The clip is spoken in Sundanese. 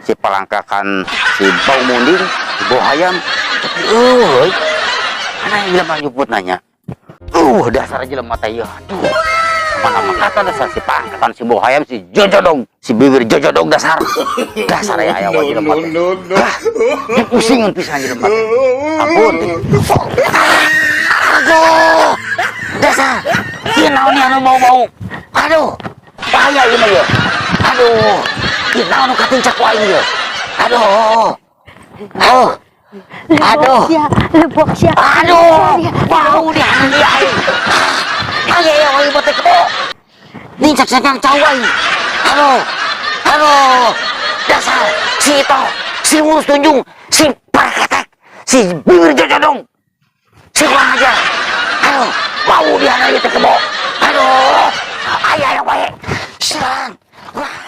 Si palangkakan si bau munding, si bau hayam. Tapi euy. Mana jelema nyumput nanya? Dasar jelema teh ya. Aduh. Mana kata dasar si pangkatan si bau hayam, si jojodong, si bibir jojodong dasar. Dasar ya aya wajah jelema teh. Hah, dipusingan pisan jelema teh. Ampun. Aduh. Dasar. Ieu naon nih anu bau-bau? Aduh. Bahaya ieu mah ya. Aduh. Ieu naon nu katincak ku aing ieu? Aduh. Aduh. Aduh. Sia, lebok sia. Aduh, bau di hati aing. Ayo ya, aing mah teh kebo. Nincak sengkang cau aing. Aduh. Aduh. Dasar si itu, si mulus tunjung, si paraketek, si bibir jojodong. Si kurang ajar. Aduh, bau di hati teh kebo. Aduh. Ayo ayo wae. Serang. Wah.